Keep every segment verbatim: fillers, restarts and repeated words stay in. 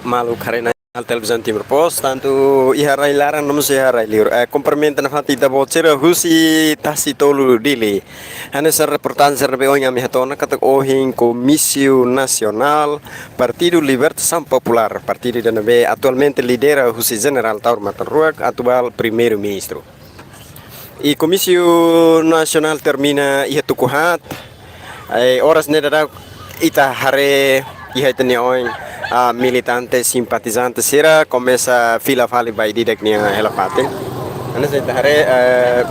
maluk haree nasionál Televizaun Timor Post, tantu iha rai laran no mós iha rai liur. Eh, kumprimenta nafatin ita-boot sira husi Tasitolu, Dili. Hanesan reportajen sira ne'ebé ohin ami hato'o ona katak ohin Komísiu Nasionál Partidu Libertasaun Populár, partidu ida ne'ebé atualmente lidera husi Jenerál Taur Matan Ruak, atuál Primeiru-Ministru. I Komísiu Nasionál termina iha tuku haat. Eh, oras ne'e daudaun ita haree iha ita-nia oin, ah, militante simpatizante sira komesa fila fali ba ida-idak nia hela fatin. Hanesan ita haree, eh,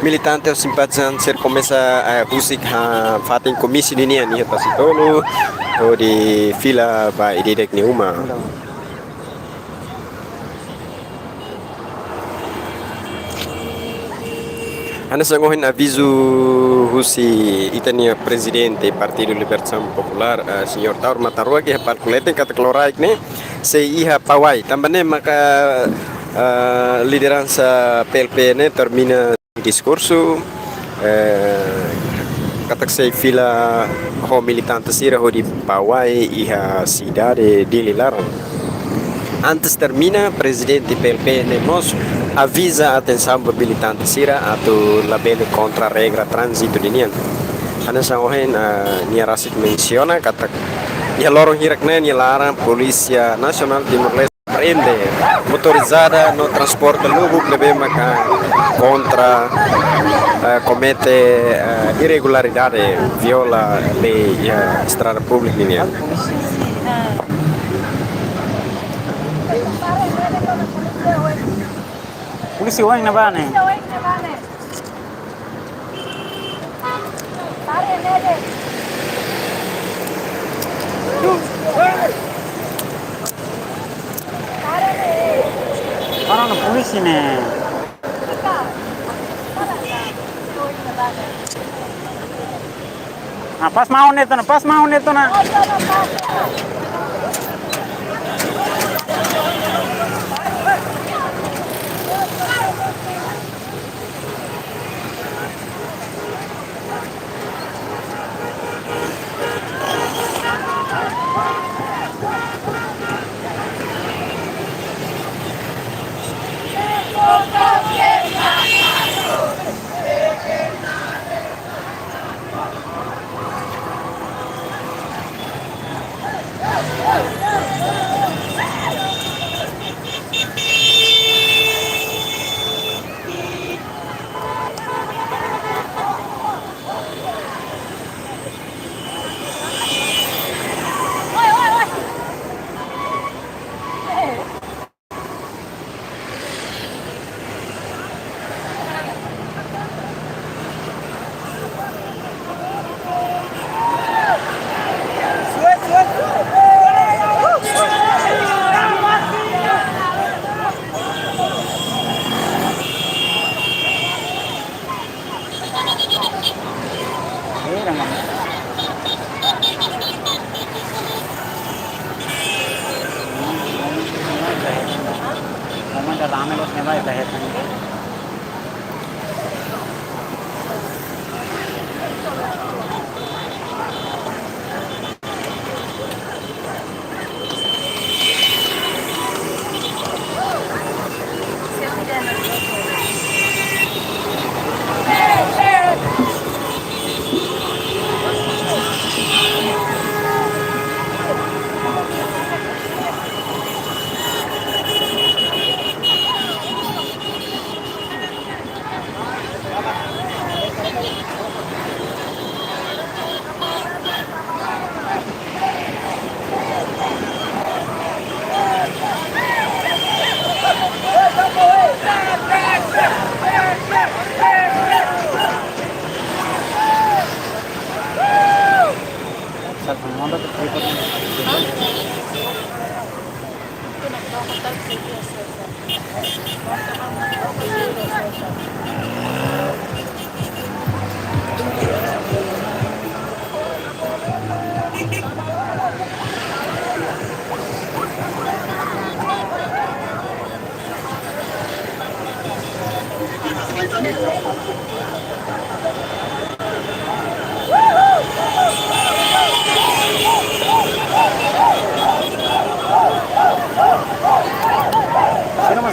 militante simpatizante sira komesa, eh, husik iha fatin komísiu ninian iha Tasitolu, hodi fila ba ida-idak nia uma. Hanesan ohin avizu husi ita-nia Prezidente Partidu Libertasaun Populár, eh, Señór Taur Matan Ruak, iha palku leten katak loraik ne'e sei iha Pawai. Tanba ne'e maka, eh, lideransa P L P ne'e termina diskursu, eh, katak sei fila ho militante sira hodi Pawai iha sidade Dili laran. Antes termina, Prezidente P L P ne'e mós aviza atensaun ba militante sira atu labele kontra regra tránzitu ninian. Hanesan ohin, eh, nia rasik mensiona katak iha loron hirak ne'e nia laran Polísia Nasionál Timor-Leste prende motorizada no transporte lubuk ne'ebé maka kontra, eh, komete, eh, irregularidade, viola lei iha estrada públika ninian. Polísia ohin ne'ebá ne'e. Para no polísia ne'e. Ah, pas mau neto na, pas mau neto na.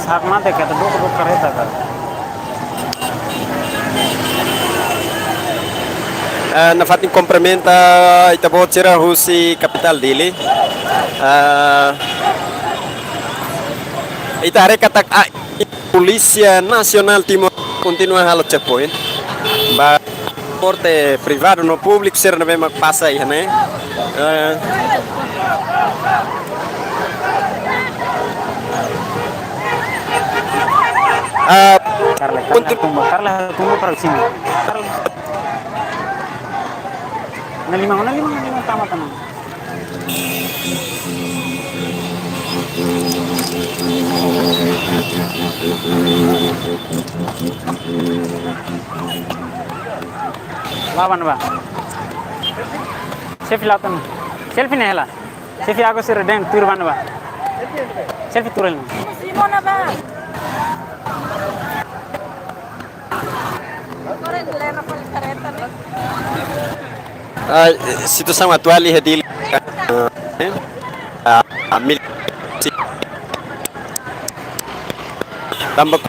Hak mate keta doko doko kareta ka. Eh, nafatin kumprimenta ita-boot sira husi kapitál Dili. Eh, ita haree katak, ah, Polísia Nasionál Timor kontinua halo checkpoint ba transporte privadu no públiku sira ne'ebé mak pasa iha ne'e. Eh, ah, Karla, Karla, kontinu- tumba, Karla, tumba para sini. Karla. Na lima, na lima, na lima, tama, tama. Laban ba. Selfie latan. Selfie ne'e hela. Selfie aku sira den turban ba. Selfie turun. Simona ba. Ah, situasaun atuál iha Dili, eh, ah, ah, mil-, tanba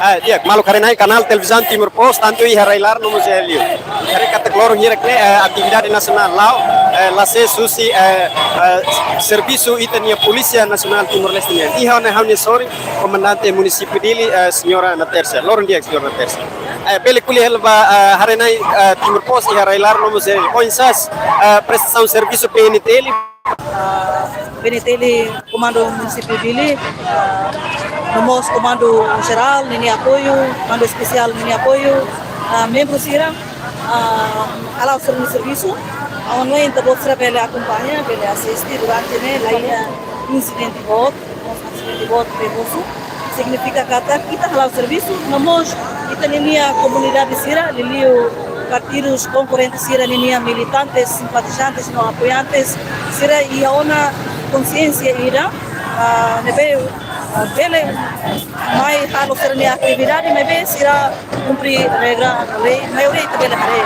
Eh, di'ak, maluk haree-na'in, kanál televizaun Timor Post, tantu iha rai-laran no mós iha li'ur. Haree katak loron hirak ne'e, eh, atividade nasionál la'o, eh, la sees husi, eh, eh, servisu ita-nia Polísia Nasionál Timor-Leste nian. Iha ne'e ha'u-nia sorin, komandante munisípiu Dili, eh, señora Natércia. Loron di'ak, señora Natércia. Eh, bele ko'alia hela ba, eh, haree-na'in, eh, Timor Post iha rai-laran no mós iha li'ur. Oinsá, eh, prestasaun servisu P N T L? Ah, P N T L Komandu Munisípiu Dili, ah, no mós Komandu Jerál ninia apoiu, Komandu Espesiál ninia apoiu, ah, membru sira, ah, hala'o sira-nia servisu, ha'u hanoin ita-boot sira bele akompaña, bele asiste durante ne'e, la iha insidente boot, mós asidente boot, perigozu. Signifika katak ita hala'o servisu, no mós ita ninia komunidade sira, liuliu partidus konkorrente sira ninia militantes, simpatizantes no apoiantes sira iha ona konsiénsia ida, ah, ne'ebé, ah, bele mai halo sira-nia atividade, maibé sira kumpre regra, lei, maioria ita bele haree.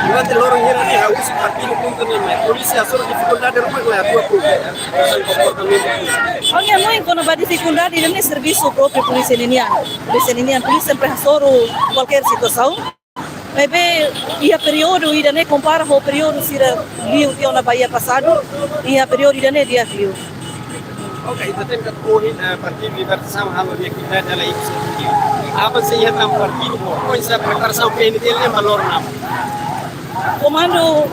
Durante loron hirak ne'e, husi partidu KHUNTO nian, polísia hasoru difikuldade ruma ka lae atu komportamentu? Ha'u-nia hanoin kona-ba difikuldade ida-ne'e servisu própriu polísia ninian. Polísia ninian, polísia sempre hasoru kualkér situasaun. Maibé iha períodu ida-ne'e kompara ho períodu sira liu tiha ona ba iha pasadu, iha períodu ida-ne'e di'ak liu. Oke, ita hatene katak ohin, eh, Partidu Libertasaun halo nia atividade hela ikus. Aban sei iha tan partidu boot, oinsá preparasaun P N T L nian ba loron aban? Komandu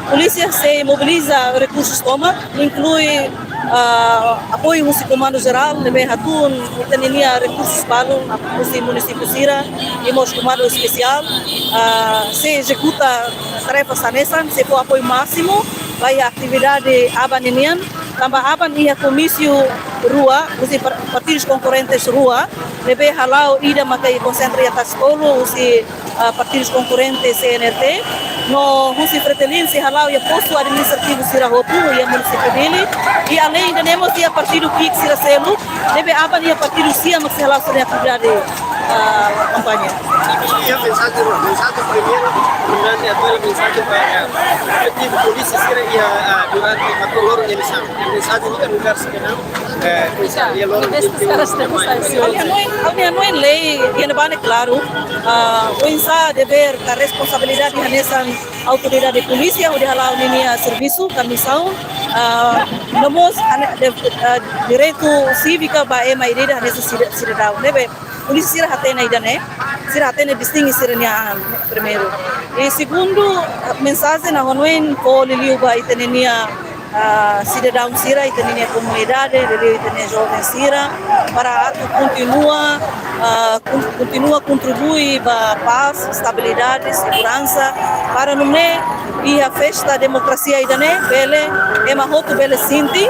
polísia sei mobiliza rekursus tomak, inklui, ah, apoiu husi Komandu Jerál, ne'ebé hatún ita ninia rekursus balun, husi munisípiu sira, i mós Komandu Espesiál, ah, sei ezekuta tarefas hanesan, sei fó apoiu másimu ba iha atividade aban ninian, tanba aban iha komísiu rua, husi par-, partidus konkorrentes rua, ne'ebé hala'o ida maka konsentra iha Tasitolu, husi ah, partidus konkorrente C N R T, no husi Fretilin sei hala'o iha postu administrativu sira hotu, iha munisípiu Dili, i além ida-ne'e mós iha partidu ki'ik sira seluk, ne'ebé aban iha partidu sia mak sei hala'o sira-nia atividade. ah, kampaña. Iha mensajen, mensajen primeiru, mensajen atuál, mensajen ba, eh, efetivu polísia sira iha, ah, durante atu loron eleisaun. Mensajen ida lugar sekarang, eh, bisa iha loron. Ha'u-nia hanoin, ha'u-nia hanoin lei iha ne'ebá ne'e klaru, ah, oinsá devér ka responsabilidade hanesan autoridade polísia hodi hala'o ninia servisu ka misaun, ah, no mós hane-, de-, ah, direitu sívika ba ema ida-idak hanesan sida-, sidadaun. Ne'ebé polísia sira hatene ida-ne'e, sira hatene distinge sira-nia an, primeiru. I segundu, mensajen ha'u hanoin fó liuliu ba ita-nia, ah, sidadaun sira, ita-nia komunidade, liuliu ita-nia joven sira, para atu kontinua, ah, kon-, kontinua kontribui ba pás, estabilidade, seguransa, para nune'e iha festa demokrasia ida-ne'e, bele, ema hotu bele sente,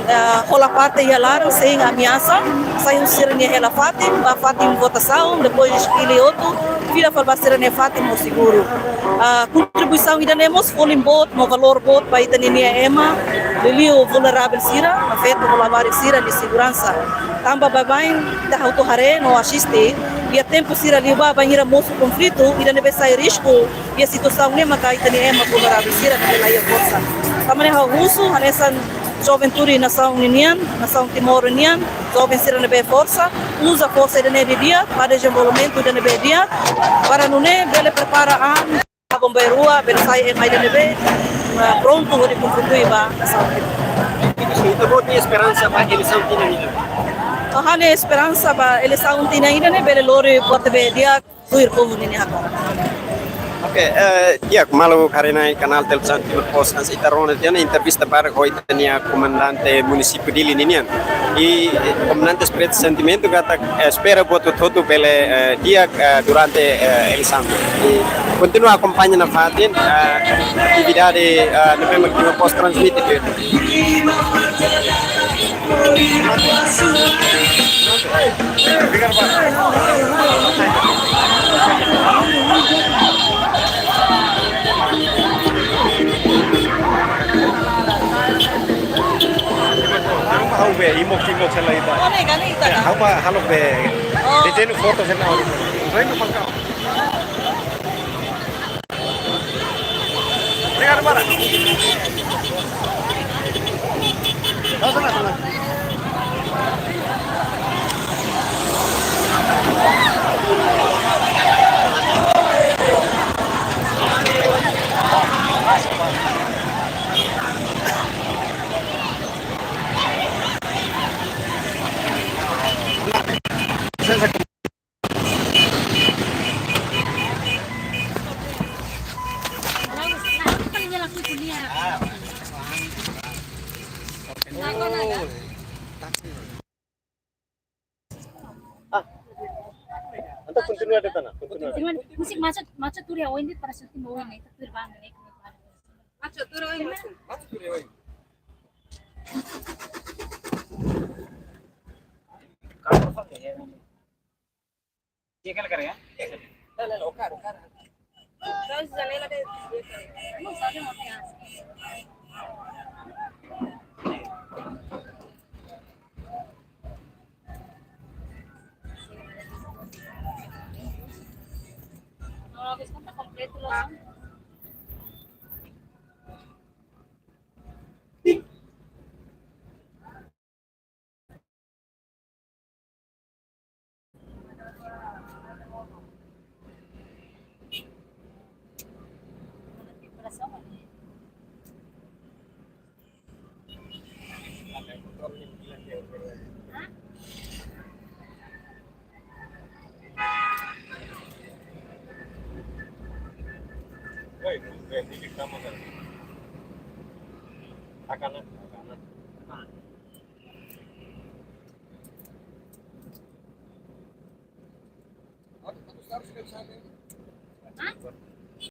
ah, hola parte iha laran, sein ameasa, sai husi sira-nia hela fatin, ba fatin votasaun, depois pilih hotu, fila fali ba sira-nia fatin ho seguru. Ah, kontribuisaun ida-ne'e mós folin boot, no valór boot ba ita-nia ema, liuliu vulneravel sira, no feto, no labarik sira-nia seguransa. Tanba baibain, ita hotu haree, no asiste, iha tempu sira liubá bainhira mosu konflitu, ida ne'ebé sai risku iha situasaun ne'e maka ita-nia ema vulneravel sira ne'ebé la iha forsa. Tanba ne'e ha'u husu, hanesan juventude nasaun ninian, nasaun Timor ninian, joven sira ne'ebé forsa, uza forsa ida-ne'e didi'ak, ba dezenvolvimentu ida ne'ebé di'ak, para nune'e bele prepara an, ba bombeirua, bele sai ema ida ne'ebé, ah, prontu hodi kontribui ba nasaun. Ita-boot nia esperansa ba eleisaun tinan ida? Ha'u-nia esperansa ba eleisaun tinan ida-ne'e bele lori buat ne'ebé di'ak, tuir povu ninia hakarak. Oke, eh, di'ak, maluk haree-na'in kanál Televizaun Timor Post, hanesan ita rona tiha ona entrevista badak ho ita-nia komandante munisípiu Dili ninian. I, eh, komandante espresa sentimentu katak, eh, espera buat hotu-hotu bele, eh, di'ak, eh, durante, eh, eleisaun. I kontinua akompaña nafatin, eh, atividade, eh, ne'ebé mak Timor Post transmite. Ha'u be, imok, imok sela ita. Ha'u ba halo be. Oh. Dezeñu foto sela. Rendo pangkau. Ah, entaun kontinua de'it ona, kontinua. Kontinua, musik maksud, maksud tuur ya, oh, ini para syuting, oh, ini tuur bang, ini. Maksud tuur ya, oh, ini.